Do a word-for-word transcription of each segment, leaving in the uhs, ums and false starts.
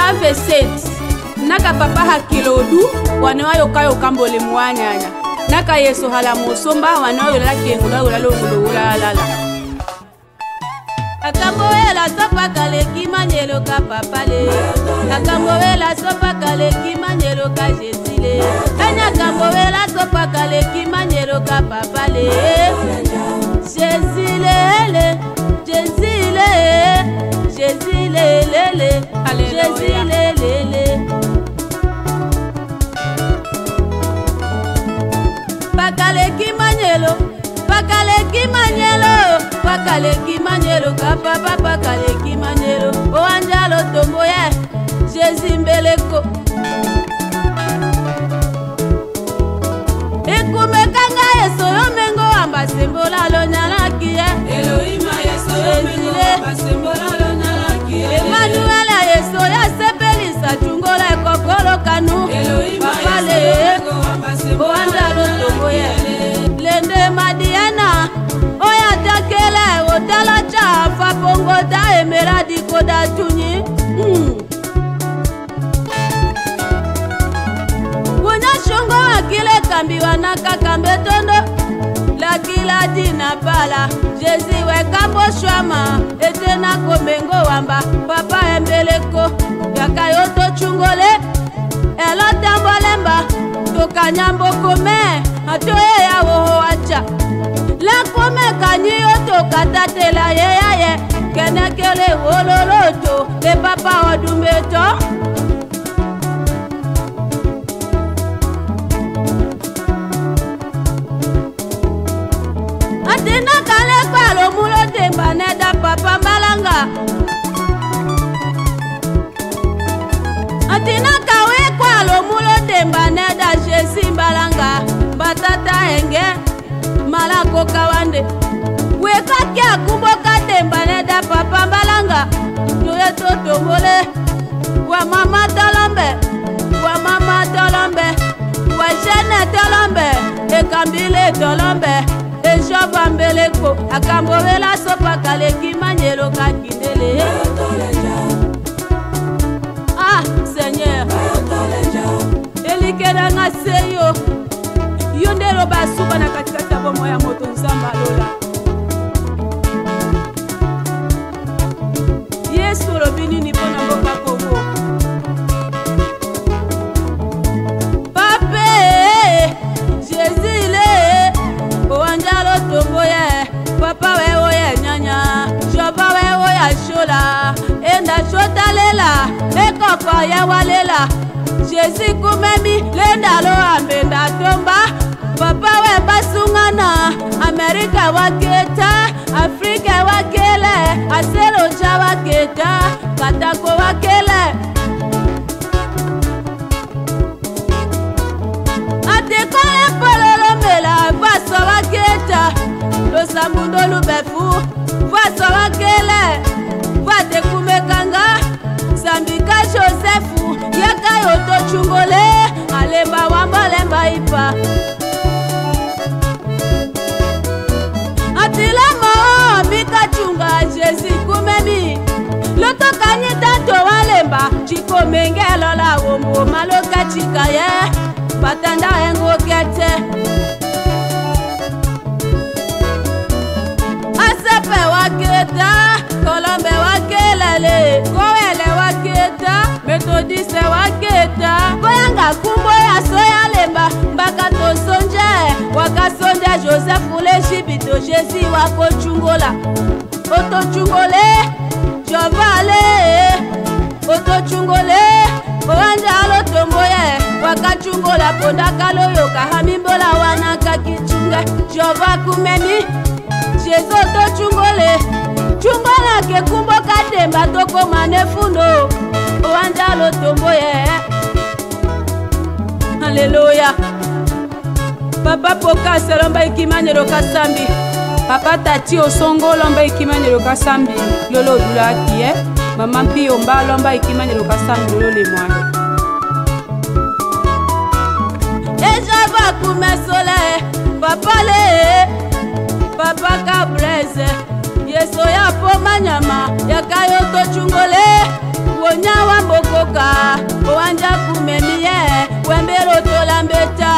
Ave senti, naka papa ha kilodu, wane wa yoka yoka mbole mwanana. Naka Yesu hala mosomba, wane wa yola la kengo la yola longo lo yola la la. Akambo wela sopa kaleki manyelo ka papa le. Akambo wela sopa kaleki manyelo ka Jésus le. Enya akambo wela sopa kaleki manyelo ka papa le. Jésus le le. Jésus le, Jésus le, le, le. Alléluia. Jésus le, le, le. Pakaleki manyelo, pakaleki manyelo, pakaleki manyelo, ka papa pakaleki manyelo. O anjalo tombo ye, Jésus mbeleko. Ekumeka nga Yesu yo mengo wamba sembola lo nyalaki ye. Elohima Yesu yo mengo wamba sembola lo nyalaki ye. Emmanuel Yesu ya sepelisa cungole kokolo kanu. Elohima Yesu yo mengo wamba sembola lo nyalaki ye. Lende Madiana oya takele otala ca fa pongo ta emela diko da tunyi. Mm. Kuna shongo akile kambi wana kaka mbetondo. Lakila dina bala, Jésus we kambo shwama, etena ko mengo wamba, papa embeleko, yaka yo to cungole, elo tambo lemba, to kanyambo kome, ato ye ya woho waca. La kome kanyi yo to katatela ye ya ye, kenekele wololoto, le papa odumbeto. Ati na kale kwalo mulo demba neda papa mbalanga. Ati na kawe kwalo mulo demba neda Jésus mbalanga. Batata enge. Malako kawande. Weka kia kumbo ka demba neda papa mbalanga. Toye to tongole. Wa mama tolombe. Wa mama tolombe. Wa jeune tolombe. E kambile tolombe. E Jova mbeleko. Akambo wela sopa kaleki manyelo ka kindele. Ah, Seigneur. Elikela nga se yo. Yo nde lo basuba na katikati ya bomoi ya moto, Nzambe ya lola. Yesu, olobi nini mpo na mboka Kongo? Papa, Jésus le, o anjalo tombo ye. Papa we oya nyanya, Jova we oya shola, enda shota lela, ekoko ya walela. Jésus kumemi, lenda lo ambenda tomba. Papa we basungana, Amerika waketa, Afrika wakele, Aseloja waketa, Katako wakele. Ati kole pololo mela, vwa sɔ waketa, lo sambu ndo lubefu, vwa sɔ wakele, vwa te kumeka nga, sambika Joseph, yaka yo to cungole, alemba wamba lemba ipa. Ati lama o, mi kacunga Jésus kumemi. Loto kanyi tanto walemba, ciko menge lola wombo maloka cika ye. Batanda engo kete. Asepe waketa, Kolombe wakelele, Kowele waketa. Metodiste waketa, koyanga kumbo ya soya lemba, mbaka tosonje, wakasonja Joseph l'Égypte, Jésus wakocungola. Otocungole, Jova le, otocungole, o anjalo tombo ye, wakacungola ponda kaloyoka hami mbola wana kakicunge, Jova kumemi. Jésus tocungole, cungola ke kumbo ka demba tokomane fundo, o anjalo tombo ye. Alléluia. Papa Pocas, lomba iki manyelo ka sambi. Papa Tati Osongo, lomba iki manyelo ka sambi. Lolo dula kiye. Mama Mpio Mba, lomba iki manyelo ka sambi. Lolo lemwane. E Jova kumesole, Papa le, Papa Cabreze, Yesu ya po manyama, yaka yo tocungole, Konya wa mbokoka, owanja kumemi ye, wembelo tola mbeta,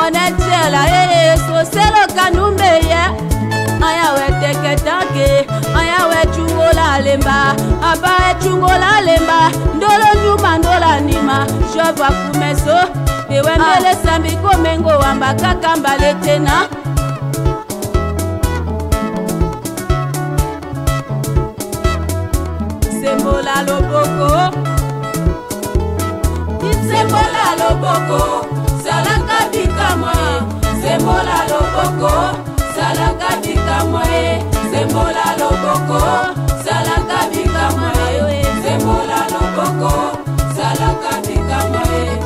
onetela ye, soselo kanumbe ye. Aya we teke take, aya we cungola lemba, aba we cungola lemba, ndolo nyuma, ndola nima, Jova kumeso, ewembele sambi komengo wamba kaka mbale tena. Sembola loboko. Sembola loboko, salaka bikamwa. Sembola loboko, salaka bikamwa, eh. Sembola loboko, salaka bikamwa, eh. Sembola loboko, salaka bikamwa, eh.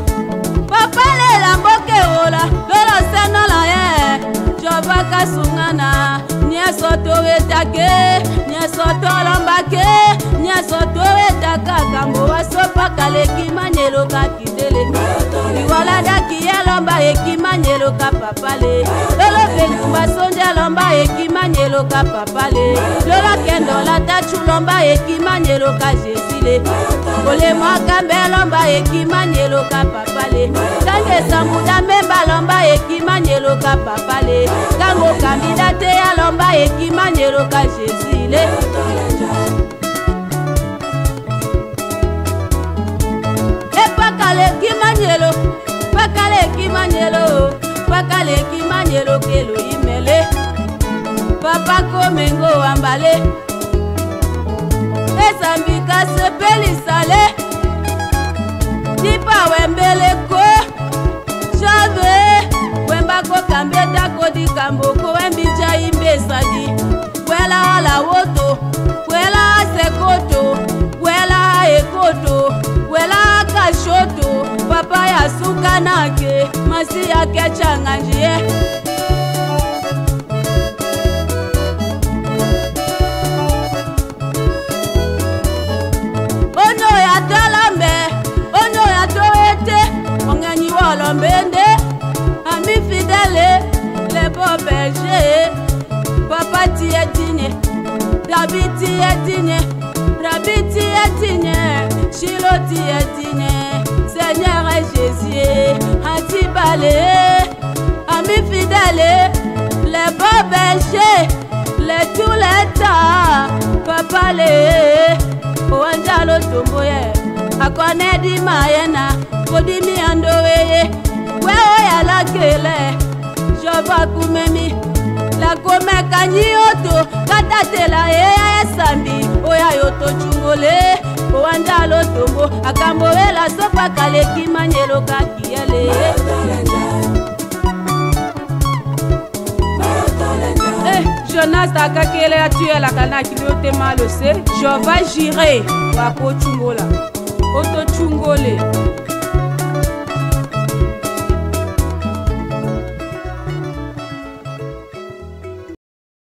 Papa lela mboke wola, lolo senola, eh. Jova kasungana. Nyonso towetaka, nyonso tolombaka, nyonso towetaka, kambo wa sopa kale kima nyeloka kidele. Iwala daki ya lomba ye kima nyeloka papa le. Lolo bengu mba sonde lomba ye kima nyeloka papa le. Lolo kendo la tachu lomba ye kima nyeloka Jésus le. Kole mwa kambe lomba ye kima nyeloka papa le. Kange samuda memba lomba ye kima nyeloka papa le. Kango kamida te ya lomba ye kima nyeloka Jésus le. E pakale kima nyelo, pakale kima nyelo, pakale kima nyelo kelo imele. Papa komengo wambale. E sambi kasepelisa le. Tipa wembele ko. Jove, wemba ko kambe ta ko di kambo ko wembi ja imbe sadi. Kwela la woto, kwela sekoto, kwela ekoto, kwela kashoto, papa ya suka nake, masi ya ke changa njie. Ono ya tolombe, ono ya towete, ongenyi wolombende, ami fidèle, le bon berger, papa tu es digne, David tu es digne, Rabbi tu es digne, Shiloh tu es digne, Seigneur Jésus, anti bale. Ami fidèle, le bon berger, le tout le temps, papa le, owanja lo tombo ye, akone di mayena, kodi mi ando weye, we oya la kele, Jova kumemi, la kome kanyi oto, katatela ye ya sambi, oya yo to chungole, owanja lo tombo, akambo wela sopa kale kima nyeloka kiele. Eh, Jonas ta kakele ya tuyela kana kilo te malo se, Jova Jireh, wa ko chungola. Oto chungole.